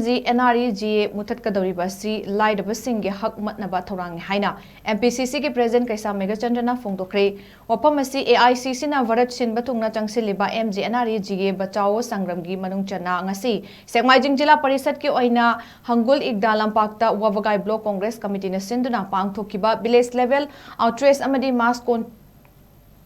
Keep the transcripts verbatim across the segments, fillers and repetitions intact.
G N R E G A ꯃꯨꯊꯠꯀꯗꯧꯔꯤꯕ ꯑꯁꯤ ꯂꯥꯏꯔꯕꯁꯤꯡꯒꯤ ꯍꯛ ꯃꯠꯅꯕ ꯊꯧꯔꯥꯡꯅꯤ ꯍꯥꯏꯅ ꯑꯦꯝ ꯄꯤ ꯁꯤ ꯁꯤꯒꯤ ꯄ꯭ꯔꯦꯁꯤꯗꯦꯟꯠ ꯀꯩꯁꯥꯝ ꯃꯦꯘꯆꯟꯗ꯭ꯔꯅ ꯐꯣꯡꯗꯣꯛꯈ꯭ꯔꯦ꯫ ꯋꯥꯐꯝ ꯑꯁꯤ ꯑꯦ ꯑꯥꯏ ꯁꯤ ꯁꯤꯅ ꯚꯥꯔꯠ ꯁꯤꯟꯕ ꯊꯨꯡꯅ ꯆꯪꯁꯤꯜꯂꯤꯕ M G N R E G A Bachao ꯁꯪꯒ꯭ꯔꯝꯒꯤ ꯃꯅꯨꯡ ꯆꯟꯅ ꯉꯁꯤ ꯁꯦꯛꯃꯥꯏꯖꯤꯡ ꯖꯤꯂꯥ ꯄꯔꯤꯁꯠꯀꯤ ꯑꯣꯏꯅ ꯍꯪꯒꯨꯜ ꯏꯒꯗꯥ ꯂꯝꯄꯥꯛꯇ ꯋꯥꯕꯒꯥꯏ ꯕ꯭ꯂꯣꯛ ꯀꯣꯡꯒ꯭ꯔꯦꯁ ꯀꯃꯤꯇꯤꯅ ꯁꯤꯟꯗꯨꯅ ꯄꯥꯡꯊꯣꯛꯈꯤꯕ ꯚꯤꯂꯦꯖ ꯂꯦꯚꯦꯜ ꯑꯥꯎꯠꯔꯤꯆ ꯑꯃꯗꯤ ꯃꯥꯁ ꯀꯣꯟ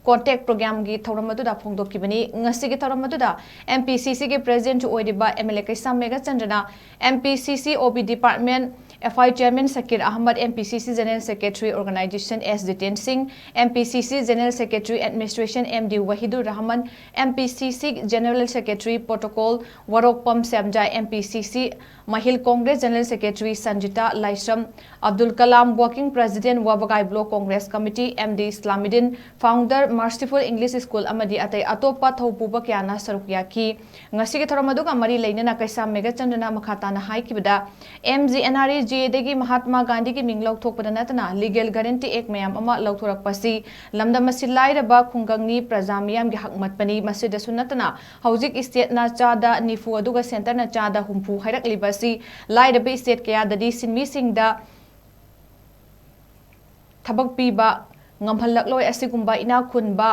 ꯀꯣꯟꯇꯦꯛ ꯄ꯭ꯔꯣꯒ꯭ꯔꯥꯝꯒꯤ ꯊꯧꯔꯝ ꯑꯗꯨꯗ ꯐꯣꯡꯗꯣꯛꯈꯤꯕꯅꯤ꯫ ꯉꯁꯤꯒꯤ ꯊꯧꯔꯝ ꯑꯗꯨꯗ ꯑꯦꯝ ꯄꯤ ꯁꯤ ꯁꯤꯒꯤ ꯄ꯭ꯔꯦꯁꯤꯗꯦꯟꯠꯁꯨ ꯑꯣꯏꯔꯤꯕ ꯑꯦꯝ ꯑꯦꯜ ꯑꯦ ꯀꯩꯁꯥꯝ ꯃꯦꯘꯆꯟꯗ꯭ꯔꯅ, M P C C O B department F I chairman Shakir Ahmad, M P C C general secretary organisation S Jiten Singh, M P C C general secretary administration M D Wahidur Rahman, M P C C general secretary protocol Warokpam Semjai, M P C C Mahila Congress general secretary Sanjita Laishram, Abdul Kalam working president Wabagai block Congress committee, M D ꯏꯁꯂꯥꯃꯤꯗꯤꯟ, founder ꯃꯥꯔꯁꯤꯐꯨꯜ English school ꯑꯃꯗꯤ ꯑꯇꯩ ꯑꯇꯣꯞꯄ ꯊꯧꯄꯨꯕ ꯀꯌꯥꯅ ꯁꯔꯨꯛ ꯌꯥꯈꯤ꯫ ꯉꯁꯤꯒꯤ ꯊꯧꯔꯝ ꯑꯗꯨꯒ ꯃꯔꯤ ꯂꯩꯅꯅ ꯀꯩꯁꯥꯝ ꯃꯦꯘꯆꯟꯗ꯭ꯔꯅ ꯃꯈꯥ ꯇꯥꯅ ꯍꯥꯏꯈꯤꯕꯗ, M G N R E G ꯑꯦꯗꯒꯤ ꯃꯍꯥꯠꯃꯥ ꯒꯥꯟꯙꯤꯒꯤ ꯃꯤꯡ ꯂꯧꯊꯣꯛꯄꯗ ꯅꯠꯇꯅ ꯂꯤꯒꯦꯜ ꯒꯥꯔꯦꯟꯇꯤ ꯑꯦꯛ ꯃꯌꯥꯝ ꯑꯃ ꯂꯧꯊꯣꯔꯛꯄ ꯑꯁꯤ ꯂꯝꯗꯝ ꯑꯁꯤ ꯂꯥꯏꯔꯕ ꯈꯨꯡꯒꯪꯅꯤ, ꯄ꯭ꯔꯖꯥ ꯃꯤꯌꯥꯝꯒꯤ ꯍꯛ ꯃꯠꯄꯅꯤ꯫ ꯃꯁꯤꯗꯁꯨ ꯅꯠꯇꯅ ꯍꯧꯖꯤꯛ ꯏꯁꯇꯦꯠꯅ ꯆꯥꯗ ꯅꯤꯐꯨ ꯑꯗꯨꯒ ꯁꯦꯟꯇꯔꯅ ꯆꯥꯗ ꯍꯨꯝꯐꯨ ꯍꯥꯏꯔꯛꯂꯤꯕ ꯑꯁꯤ ꯂꯥꯏꯔꯕ ꯏꯁꯇꯦꯠ ꯀꯌꯥꯗꯗꯤ ꯁꯤꯟꯃꯤꯁꯤꯡꯗ ꯊꯕꯛ ꯄꯤꯕ ꯉꯝꯍꯜꯂꯛꯂꯣꯏ꯫ ꯑꯁꯤꯒꯨꯝꯕ ꯏꯅꯥꯛ ꯈꯨꯟꯕ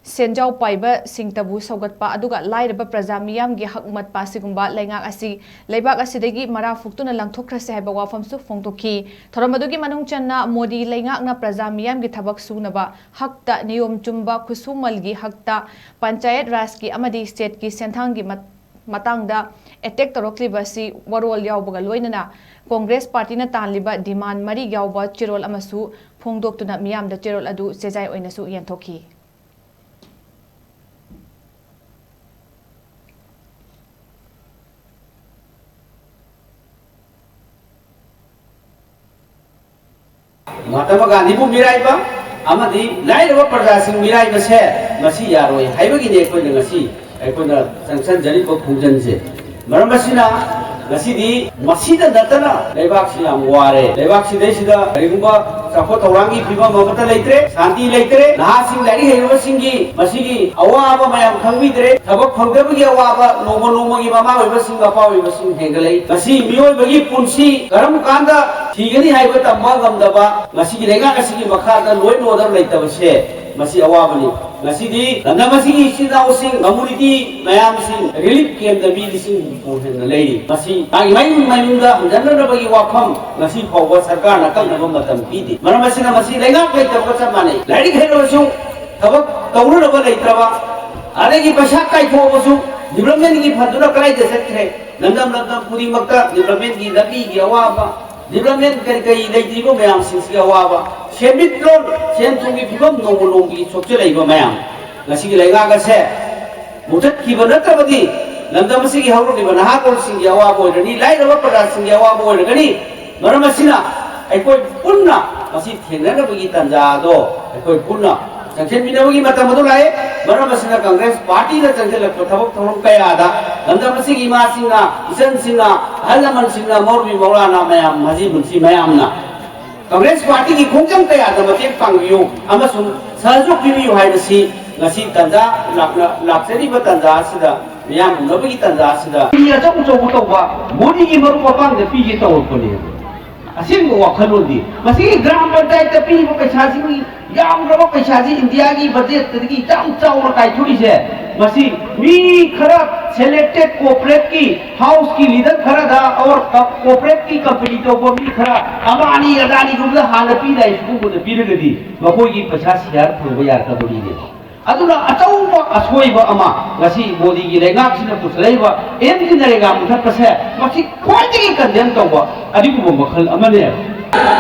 ꯁꯦꯟꯖꯥꯎ ꯄꯥꯏꯕꯁꯤꯡꯇꯕꯨ ꯁꯧꯒꯠꯄ ꯑꯗꯨꯒ ꯂꯥꯏꯔꯕ ꯄ꯭ꯔꯖꯥ ꯃꯤꯌꯥꯝꯒꯤ ꯍꯛ ꯃꯠꯄ ꯑꯁꯤꯒꯨꯝꯕ ꯂꯩꯉꯥꯛ ꯑꯁꯤ ꯂꯩꯕꯥꯛ ꯑꯁꯤꯗꯒꯤ ꯃꯔꯥ ꯐꯨꯛꯇꯨꯅ ꯂꯪꯊꯣꯛꯈ꯭ꯔꯁꯤ ꯍꯥꯏꯕ ꯋꯥꯐꯝꯁꯨ ꯐꯣꯡꯗꯣꯛꯈꯤ꯫ ꯊꯧꯔꯝ ꯑꯗꯨꯒꯤ ꯃꯅꯨꯡ ꯆꯟꯅ ꯃꯣꯗꯤ ꯂꯩꯉꯥꯛꯅ ꯄ꯭ꯔꯖꯥ ꯃꯤꯌꯥꯝꯒꯤ ꯊꯕꯛ ꯁꯨꯅꯕ ꯍꯛꯇ, ꯅꯤꯌꯣꯝ ꯆꯨꯝꯕ ꯈꯨꯠꯁꯨꯃꯜꯒꯤ ꯍꯛꯇ, ꯄꯟꯆꯥꯌꯠ ꯔꯥꯖꯀꯤ ꯑꯃꯗꯤ ꯁ꯭ꯇꯦꯠꯀꯤ ꯁꯦꯟꯊꯥꯡꯒꯤ ꯃꯠ-, ꯃꯇꯥꯡꯗ ꯑꯦꯇꯦꯛ ꯇꯧꯔꯛꯂꯤꯕ ꯑꯁꯤ ꯋꯥꯔꯣꯜ ꯌꯥꯎꯕꯒ ꯂꯣꯏꯅꯅ ꯀꯣꯡꯒ꯭ꯔꯦꯁ ꯄꯥꯔꯇꯤꯅ ꯇꯥꯜꯂꯤꯕ ꯗꯤꯃꯥꯟ ꯃꯔꯤ ꯌꯥꯎꯕ ꯆꯦꯔꯣꯜ ꯑꯃꯁꯨ ꯐꯣꯡꯗꯣꯛꯇꯨꯅ ꯃꯤꯌꯥꯝꯗ ꯆꯦꯔꯣꯜ ꯑꯗꯨ ꯆꯦꯖꯥꯏ ꯑꯣꯏꯅꯁꯨ ꯌꯦꯟꯊꯣꯛꯈꯤ꯫ ꯃꯍꯥꯇꯃꯥ ꯒꯥꯟꯙꯤꯕꯨ ꯃꯤꯔꯥꯏꯕ ꯑꯃꯗꯤ ꯂꯥꯏꯔꯕ ꯄ꯭ꯔꯖꯥꯁꯤꯡ ꯃꯤꯔꯥꯏꯕꯁꯦ ꯃꯁꯤ ꯌꯥꯔꯣꯏ ꯍꯥꯏꯕꯒꯤꯅꯤ ꯑꯩꯈꯣꯏꯅ ꯉꯁꯤ ꯑꯩꯈꯣꯏꯅ ꯆꯪꯁꯤꯟꯖꯔꯤꯕ ꯈꯣꯡꯖꯪꯁꯦ꯫ ꯃꯔꯝ ꯑꯁꯤꯅ ꯉꯁꯤꯗꯤ ꯃꯁꯤꯗ ꯅꯠꯇꯅ ꯂꯩꯕꯥꯛꯁꯤ ꯌꯥꯝ ꯋꯥꯔꯦ꯫ ꯂꯩꯕꯥꯛꯁꯤꯗꯩꯁꯤꯗ ꯀꯔꯤꯒꯨꯝꯕ ꯆꯥꯎꯈꯠ ꯊꯧꯔꯥꯡꯒꯤ ꯐꯤꯕꯝ ꯑꯃꯠꯇ ꯂꯩꯇ꯭ꯔꯦ, ꯁꯥꯟꯇꯤ ꯂꯩꯇ꯭ꯔꯦ꯫ ꯅꯍꯥꯁꯤꯡ, ꯂꯥꯏꯔꯤꯛ ꯍꯩꯔꯕꯁꯤꯡꯒꯤ ꯃꯁꯤꯒꯤ ꯑꯋꯥꯕ ꯃꯌꯥꯝ ꯈꯪꯕꯤꯗ꯭ꯔꯦ꯫ ꯊꯕꯛ ꯐꯪꯗꯕꯒꯤ ꯑꯋꯥꯕ ꯅꯣꯡꯃ ꯅꯣꯡꯃꯒꯤ ꯃꯃꯥ ꯑꯣꯏꯕꯁꯤꯡ, ꯃꯄꯥ ꯑꯣꯏꯕꯁꯤꯡ ꯍꯦꯟꯒꯠꯂꯛꯏ꯫ ꯃꯁꯤ ꯃꯤꯑꯣꯏꯕꯒꯤ ꯄꯨꯟꯁꯤ ꯀꯔꯝ ꯀꯥꯟꯗ ꯊꯤꯒꯅꯤ ꯍꯥꯏꯕ ꯇꯝꯕ ꯉꯝꯗꯕ, ꯃꯁꯤꯒꯤ ꯂꯩꯉꯥꯛ ꯑꯁꯤꯒꯤ ꯃꯈꯥꯗ law and order ꯂꯩꯇꯕꯁꯦ, ꯃꯁꯤ ꯑꯋꯥꯕꯅꯤ꯫ ꯉꯁꯤꯗꯤ ꯂꯝꯗꯝ ꯑꯁꯤꯒꯤ ꯏꯆꯤꯜ ꯏꯅꯥꯎꯁꯤꯡ, community ꯃꯌꯥꯝꯁꯤꯡ relief camp ꯇ ꯃꯤ ꯂꯤꯁꯤꯡ ꯍꯨꯝꯐꯨ ꯍꯦꯟꯅ ꯂꯩꯔꯤ꯫ ꯃꯁꯤ ꯃꯥꯒꯤ ꯃꯌꯨꯝ ꯃꯌꯨꯝꯗ ꯍꯟꯖꯟꯅꯅꯕꯒꯤ ꯋꯥꯐꯝ ꯉꯁꯤ ꯐꯥꯎꯕ ꯁꯔꯀꯥꯔꯅ ꯑꯀꯛꯅꯕ ꯃꯇꯝ ꯄꯤꯗꯦ꯫ ꯃꯔꯝ ꯑꯁꯤꯅ ꯃꯁꯤ ꯂꯩꯉꯥꯛ ꯂꯩꯇꯕꯒ ꯆꯞ ꯃꯥꯟꯅꯩ꯫ ꯂꯥꯏꯔꯤꯛ ꯍꯩꯔꯕꯁꯨ ꯊꯕꯛ ꯇꯧꯅꯅꯕ ꯂꯩꯇ꯭ꯔꯕ, ꯑꯗꯒꯤ ꯄꯩꯁꯥ ꯀꯥꯏꯊꯣꯛꯑꯕꯁꯨ development ꯀꯤ fund ꯗꯨꯅ ꯀꯗꯥꯏꯗ ꯆꯠꯈ꯭ꯔꯦ? ꯂꯝꯗꯝ ꯂꯝꯗꯝ ꯈꯨꯗꯤꯡꯃꯛꯇ development ꯀꯤ ꯂꯝꯕꯤꯒꯤ ꯑꯋꯥꯕ, development ꯀꯔꯤ ꯀꯔꯤ ꯂꯩꯇ꯭ꯔꯤꯕ ꯃꯌꯥꯝꯁꯤꯡꯁꯤꯒꯤ ꯑꯋꯥꯕ, ꯁꯦꯟꯃꯤꯠꯂꯣꯟ, ꯁꯦꯟ ꯊꯨꯝꯒꯤ ꯐꯤꯕꯝ ꯅꯣꯡꯃ ꯅꯣꯡꯃꯒꯤ ꯁꯣꯛꯆꯜꯂꯛꯏꯕ ꯃꯌꯥꯝ, ꯉꯁꯤꯒꯤ ꯂꯩꯉꯥꯛ ꯑꯁꯦ ꯃꯨꯊꯠꯈꯤꯕ ꯅꯠꯇ꯭ꯔꯕꯗꯤ ꯂꯝꯗꯝ ꯑꯁꯤꯒꯤ ꯍꯧꯔꯛꯂꯤꯕ ꯅꯍꯥꯔꯣꯜꯁꯤꯡꯒꯤ ꯑꯋꯥꯕ ꯑꯣꯏꯔꯅꯤ, ꯂꯥꯏꯔꯕ ꯄ꯭ꯔꯖꯥꯁꯤꯡꯒꯤ ꯑꯋꯥꯕ ꯑꯣꯏꯔꯒꯅꯤ꯫ ꯃꯔꯝ ꯑꯁꯤꯅ ꯑꯩꯈꯣꯏ ꯄꯨꯟꯅ ꯃꯁꯤ ꯊꯦꯡꯅꯅꯕꯒꯤ ꯇꯥꯟꯖꯥ ꯑꯗꯣ ꯑꯩꯈꯣꯏ ꯄꯨꯟꯅ ꯆꯪꯁꯤꯟꯃꯤꯟꯅꯕꯒꯤ ꯃꯇꯝ ꯑꯗꯨ ꯂꯥꯛꯑꯦ꯫ ꯃꯔꯝ ꯑꯁꯤꯅ ꯀꯪꯒ꯭ꯔꯦꯁ ꯄꯥꯔꯇꯤꯗ ꯆꯪꯁꯤꯜꯂꯛꯄ ꯊꯕꯛ ꯊꯧꯔꯝ ꯀꯌꯥꯗ ꯂꯝꯗꯝ ꯑꯁꯤꯒꯤ ꯏꯃꯥꯁꯤꯡꯅ, ꯏꯆꯟꯁꯤꯡꯅ, ꯑꯍꯜ ꯂꯃꯟꯁꯤꯡꯅ, ꯃꯧꯔꯨꯕꯤ ꯃꯧꯔꯥꯅ ꯃꯌꯥꯝ, ꯃꯁꯤ ꯄꯨꯟꯁꯤ ꯃꯌꯥꯝꯅ ꯀꯪꯒ꯭ꯔꯦꯁ ꯄꯥꯔꯇꯤꯒꯤ ꯈꯣꯡꯖꯪ ꯀꯌꯥꯗ ꯃꯇꯦꯡ ꯄꯥꯡꯕꯤꯌꯨ ꯑꯃꯁꯨꯡ ꯁꯍꯖꯣꯛ ꯄꯤꯕꯤꯌꯨ ꯍꯥꯏꯕꯁꯤ ꯉꯁꯤ ꯇꯥꯟꯖꯥ ꯂꯥꯛꯅ-, ꯂꯥꯛꯆꯔꯤꯕ ꯇꯥꯟꯖꯥ ꯑꯁꯤꯗ, ꯃꯤꯌꯥꯝ ꯎꯅꯕꯒꯤ ꯇꯥꯟꯖꯥ ꯑꯁꯤꯗ ꯃꯤ ꯑꯆꯧ ꯑꯆꯧꯕ ꯇꯧꯕ ꯃꯣꯗꯤꯒꯤ ꯃꯔꯨꯞ ꯃꯄꯥꯡꯗ ꯄꯤꯒꯦ ꯇꯧꯔꯛꯄꯅꯦ꯫ ꯑꯁꯦꯡꯕ ꯋꯥꯈꯜꯂꯣꯟꯗꯤ ꯃꯁꯤꯒꯤ ꯒ꯭ꯔꯥꯝ ꯄꯟꯆꯥꯌꯠꯇ ꯄꯤꯔꯤꯕ ꯄꯩꯁꯥꯁꯤꯒꯤ ꯌꯥꯝꯈ꯭ꯔꯕ ꯄꯩꯁꯥꯁꯤ ꯏꯟꯗꯤꯌꯥꯒꯤ ꯕꯖꯦꯠꯇꯒꯤ ꯌꯥꯝ ꯆꯥꯎꯅ ꯀꯥꯏꯊꯣꯛꯏꯁꯦ, ꯃꯁꯤ ꯃꯤ ꯈꯔ selected corporate ꯀꯤ house ꯀꯤ leader ꯈꯔꯗ or corporate ꯀꯤ company ꯇꯧꯕ ꯃꯤ ꯈꯔ ꯑꯃ ꯑꯅꯤ ꯑꯗꯥꯅꯤꯒꯨꯝꯕꯗ ꯍꯥꯟꯅ ꯄꯤꯗꯥꯏ, ꯁꯤꯒꯨꯝꯕꯗ ꯄꯤꯔꯒꯗꯤ ꯃꯈꯣꯏꯒꯤ ꯄꯩꯁꯥ share ꯐꯪꯕ ꯌꯥꯔꯛꯇꯕ ꯃꯤꯅꯦꯕ꯫ ꯑꯗꯨꯅ ꯑꯆꯧꯕ ꯑꯁꯣꯏꯕ ꯑꯃ ꯉꯁꯤ ꯃꯣꯗꯤꯒꯤ ꯂꯩꯉꯥꯛꯁꯤꯅ ꯄꯨꯁꯜꯂꯛꯏꯕ ꯑꯦꯝ ꯖꯤ ꯅꯔꯦꯒꯥ ꯃꯨꯊꯠꯄꯁꯦ, ꯃꯁꯤ ꯈ꯭ꯋꯥꯏꯗꯒꯤ condemn ꯇꯧꯕ ꯑꯗꯨꯒꯨꯝꯕ ꯃꯈꯜ ꯑꯃꯅꯦ꯫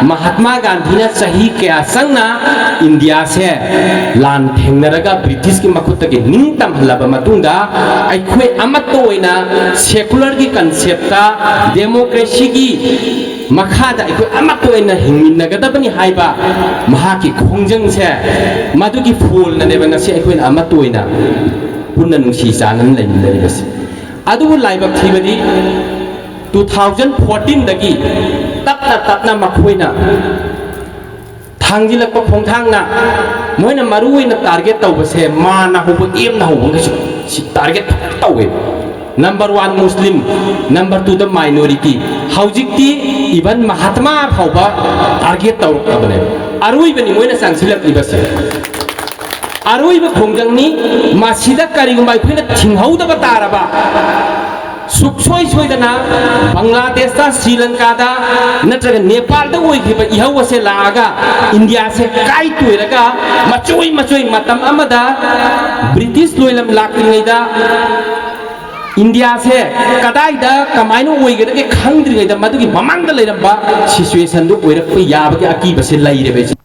ꯃꯍꯥꯠꯃꯥ ꯒꯥꯟꯙꯤꯅ ꯆꯍꯤ ꯀꯌꯥ ꯆꯪꯅ ꯏꯟꯗꯤꯌꯥꯁꯦ ꯂꯥꯟ ꯊꯦꯡꯅꯔꯒ ꯕ꯭ꯔꯤꯇꯤꯁꯀꯤ ꯃꯈꯨꯠꯇꯒꯤ ꯅꯤꯡꯇꯝꯍꯜꯂꯕ ꯃꯇꯨꯡꯗ, ꯑꯩꯈꯣꯏ ꯑꯃꯠꯇ ꯑꯣꯏꯅ secular ꯒꯤ concept ꯇ, democracy ꯒꯤ ꯃꯈꯥꯗ ꯑꯩꯈꯣꯏ ꯑꯃꯠꯇ ꯑꯣꯏꯅ ꯍꯤꯡꯃꯤꯟꯅꯒꯗꯕꯅꯤ ꯍꯥꯏꯕ ꯃꯍꯥꯛꯀꯤ ꯈꯣꯡꯖꯪꯁꯦ, ꯃꯗꯨꯒꯤ ꯐꯣꯜꯅꯅꯦꯕ ꯉꯁꯤ ꯑꯩꯈꯣꯏꯅ ꯑꯃꯠꯇ ꯑꯣꯏꯅ ꯄꯨꯟꯅ ꯅꯨꯡꯁꯤ ꯆꯥꯟꯅꯅ ꯂꯩꯃꯤꯟꯅꯔꯤꯕꯁꯤ꯫ ꯑꯗꯨꯕꯨ ꯂꯥꯏꯕꯛ ꯊꯤꯕꯗꯤ, ꯇꯨ ꯊꯥꯎꯖꯟ ꯐꯣꯔꯇꯤꯟꯗꯒꯤ ꯇꯞꯅ ꯇꯞꯅ ꯃꯈꯣꯏꯅ ꯊꯥꯡꯖꯤꯜꯂꯛꯄ ꯈꯣꯡꯊꯥꯡꯅ ꯃꯣꯏꯅ ꯃꯔꯨ ꯑꯣꯏꯅ ꯇꯥꯔꯒꯦꯠ ꯇꯧꯕꯁꯦ ꯃꯥꯅ ꯍꯧꯕ, ꯑꯦꯝꯅ ꯍꯧꯕ ꯃꯈꯩꯁꯨ ꯁꯤ ꯇꯥꯔꯒꯦꯠ ꯐꯖꯅ ꯇꯧꯋꯦ꯫ ꯅꯝꯕꯔ ꯋꯥꯟ ꯃꯨꯁꯂꯤꯝ, ꯅꯝꯕꯔ ꯇꯨꯗ ꯃꯥꯏꯅꯣꯔꯤꯇꯤ, ꯍꯧꯖꯤꯛꯇꯤ ꯏꯚꯟ ꯃꯍꯥꯇꯃꯥ ꯐꯥꯎꯕ ꯇꯥꯔꯒꯦꯠ ꯇꯧꯔꯛꯂꯕꯅꯦ꯫ ꯑꯔꯣꯏꯕꯅꯤ ꯃꯣꯏꯅ ꯆꯪꯁꯤꯜꯂꯛꯂꯤꯕꯁꯦ, ꯑꯔꯣꯏꯕ ꯈꯣꯡꯖꯪꯅꯤ꯫ ꯃꯁꯤꯗ ꯀꯔꯤꯒꯨꯝꯕ ꯑꯩꯈꯣꯏꯅ ꯊꯤꯡꯍꯧꯗꯕ ꯇꯥꯔꯕ, ꯁꯨꯛꯁꯣꯏ ꯁꯣꯏꯗꯅ ꯕꯪꯒ꯭ꯂꯥꯗꯦꯁꯇ, ꯁ꯭ꯔꯤ ꯂꯪꯀꯥꯗ ꯅꯠꯇ꯭ꯔꯒ ꯅꯦꯄꯥꯜꯗ ꯑꯣꯏꯈꯤꯕ ꯏꯍꯧ ꯑꯁꯦ ꯂꯥꯛꯑꯒ ꯏꯟꯗꯤꯌꯥꯁꯦ ꯀꯥꯏ ꯇꯣꯏꯔꯒ ꯃꯆꯣꯏ ꯃꯆꯣꯏ ꯃꯇꯝ ꯑꯃꯗ ꯕ꯭ꯔꯤꯇꯤꯁ ꯂꯣꯏꯂꯝ ꯂꯥꯛꯇ꯭ꯔꯤꯉꯩꯗ ꯏꯟꯗꯤꯌꯥꯁꯦ ꯀꯗꯥꯏꯗ ꯀꯃꯥꯏꯅ ꯑꯣꯏꯒꯗꯒꯦ ꯈꯪꯗ꯭ꯔꯤꯉꯩꯗ ꯃꯗꯨꯒꯤ ꯃꯃꯥꯡꯗ ꯂꯩꯔꯝꯕ ꯁꯤꯆꯨꯋꯦꯁꯟꯗꯨ ꯑꯣꯏꯔꯛꯄ ꯌꯥꯕꯒꯤ ꯑꯀꯤꯕꯁꯦ ꯂꯩꯔꯦꯕ꯫